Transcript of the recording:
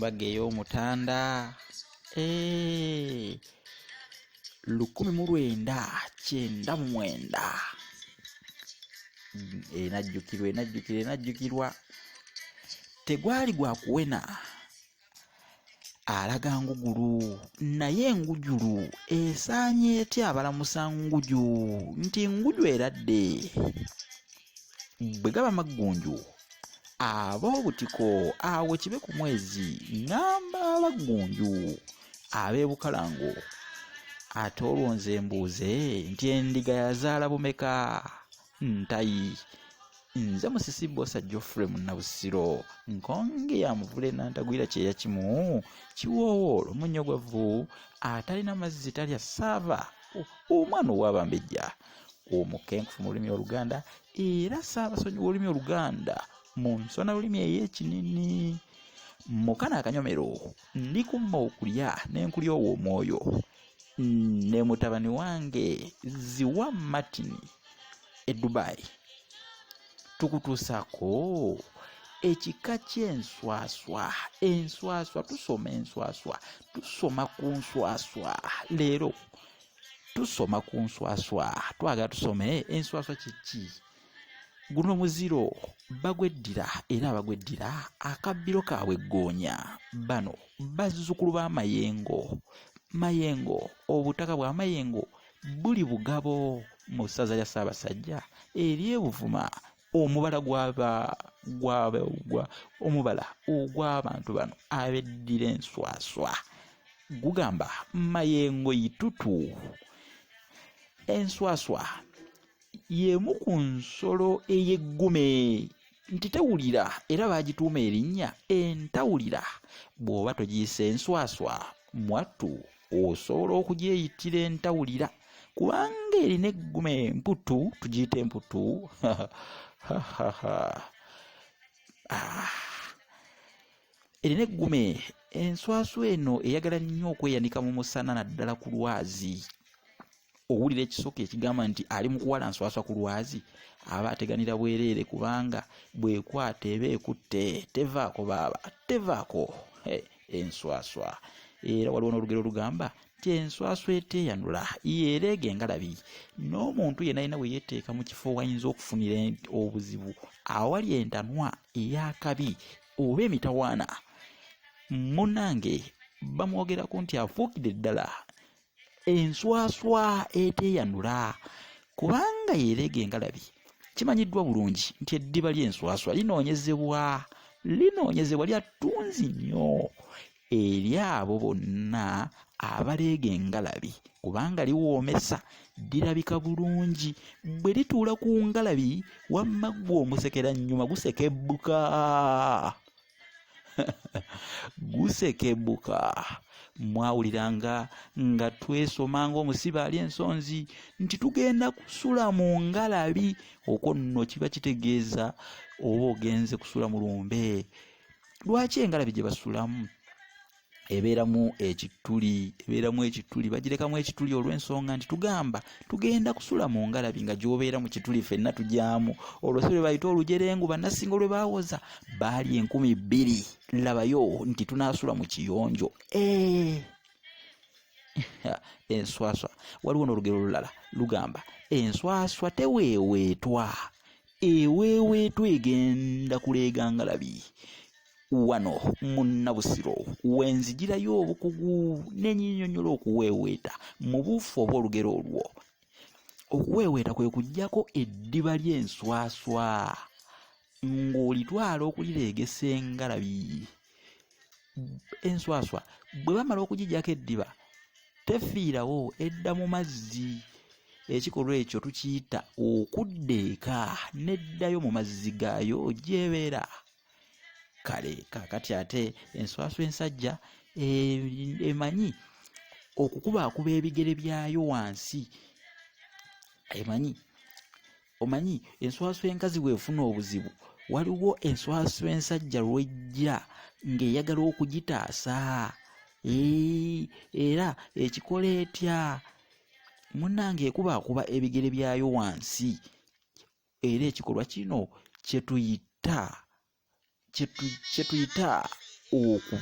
Embaga ey'Omutanda, eeh, 1999, enajjukirwa, enajjukirwa, enajjukirwa. Tegwali gwa kuwena, alaga ngugulu, naye engujulu esaanye etya abalamusa nguju nti nguju eradde? Bwe gaba maggunju ab'obutiko awo kibe ku mwezi ŋŋamba abaggunju ab'e Bukalango. Ate olwo nze mbuuze nti endiga yazaala bumeka? Ntayi. Nze Musisi Bbosa Geoffrey Munnabusiro, nkonge ya muvule Nantagwira kyeya kimu, kiwoowoolo munnyogovu, atalina mazzi talya ssaava, omwana ow'Abambejja, omukenkufu mu lulimi Oluganda era Ssaabasonyi w'olulimi Oluganda mu nsonalulimi ey'ekinini. Mu kano akanyomero ndi kumma okulya ne nkulyowa omwoyo ne mutabani wange Ziwa Martin e Dubai. Tukutuusaako ekika ky'enswaswa. Enswaswa tusoma enswaswa, tusoma ku nswaswa leero. Tusoma ku nswaswa, twagala tusome enswaswa kiki? Guno muziro bagweddira era abagweddira akabbiro kaabwe ggoonya. Bano bazzukulu ba Mayengo. Mayengo, obutaka bwa Mayengo buli Bugabo mu ssaza lya Ssaabasajja ery'e Buvuma. Omubala gw'aba, gw'aba, gwa, omubala ogw'abantu bano abeddira enswaswa gugamba Mayengo Itutu. Enswaswa y'emu ku nsolo ey'eggume nti tewulira era baagituuma erinnya entawulira. Bw'oba togiyise nswaswa mwattu osobola okugyeyitira entawulira kubanga erina eggume emputtu, tugiyite emputtu. Ah. Erina eggume. Enswaswa eno eyagala nnyo okweyanika mu musana naddala ku lwazi. Owulira ekisoko ekigamba nti ali mu kuwala nswaswa ku lwazi aba ateganira bwereere kubanga bw'ekwata eba ekutte tevaako baaba tevaako. Enswaswa era waliwo n'olugero olugamba nti enswaswa eteeyanula y'ereega engalabi. N'omuntu yenna yenna bwe yeeteeka mu kifo w'ayinza okufunira obuzibu awali entanwa ey'akabi oba emitawaana, munnange bamwogerako nti afuukidde ddala enswaswa eteeyanula kubanga y'ereega engalabi. Kimanyiddwa bulungi nti eddiba ly'enswaswa linoonyezebwa linoonyezebwa lya ttunzi nnyo eri abo bonna abaleega engalabi kubanga liwoomesa, lirabika bulungi. Bwe lituula ku ngalabi wamma ggwe omusekerannyuma gusekebbuka. Gusekebbuka. Mwawuliranga nga twesoma ng'omusibe alya ensonzi nti tugenda kusula mu ngalabi. Okwo nno kiba kitegeeza oba ogenze kusula mu lumbe. Lwaki engalabi gye basulamu ebeeramu ekituli, ebeeramu ekituli, bagirekamu ekituli olw'ensonga nti tugamba tugenda kusula mu ngalabi nga gy'obeera mu kituli ffenna tugyamu. Olwo si lwe bayita olujerengu Bannasingo lwe baawoza baali 2000 labayo nti tunaasula mu kiyonjo. Eeh! Enswaswa. Waliwo n'olugero olulala lugamba enswaswa teweeweetwa, eweeweetwa egenda kuleega ngalabi. Wano Munnabusiro we nzigirayo obukugu ne nnyinnyonnyola okuweeweeta mu buufu oba olugero olwo. Okuweeweeta kwe kuggyako eddiba ly'enswaswa ng'olitwala okulireegesa engalabi. Enswaswa bwe bamala okugiggyako eddiba tefiirawo edda mu mazzi. Ekikolwa ekyo tukiyita okudda eka n'eddayo mu mazzi gaayo gy'ebeera. Kale kaakati ate enswaswa ensajja emanyi okukubaakuba ebigere byayo wansi. Emanyi, omanyi enswaswa enkazi bw'efuna obuzibu waliwo enswaswa ensajja lw'ejja ng'eyagala okugitaasa. Eeh, era ekikola etya? Munnange ekubaakuba ebigere byayo wansi. Era ekikolwa kino kye tuyita, kye tuyita oku.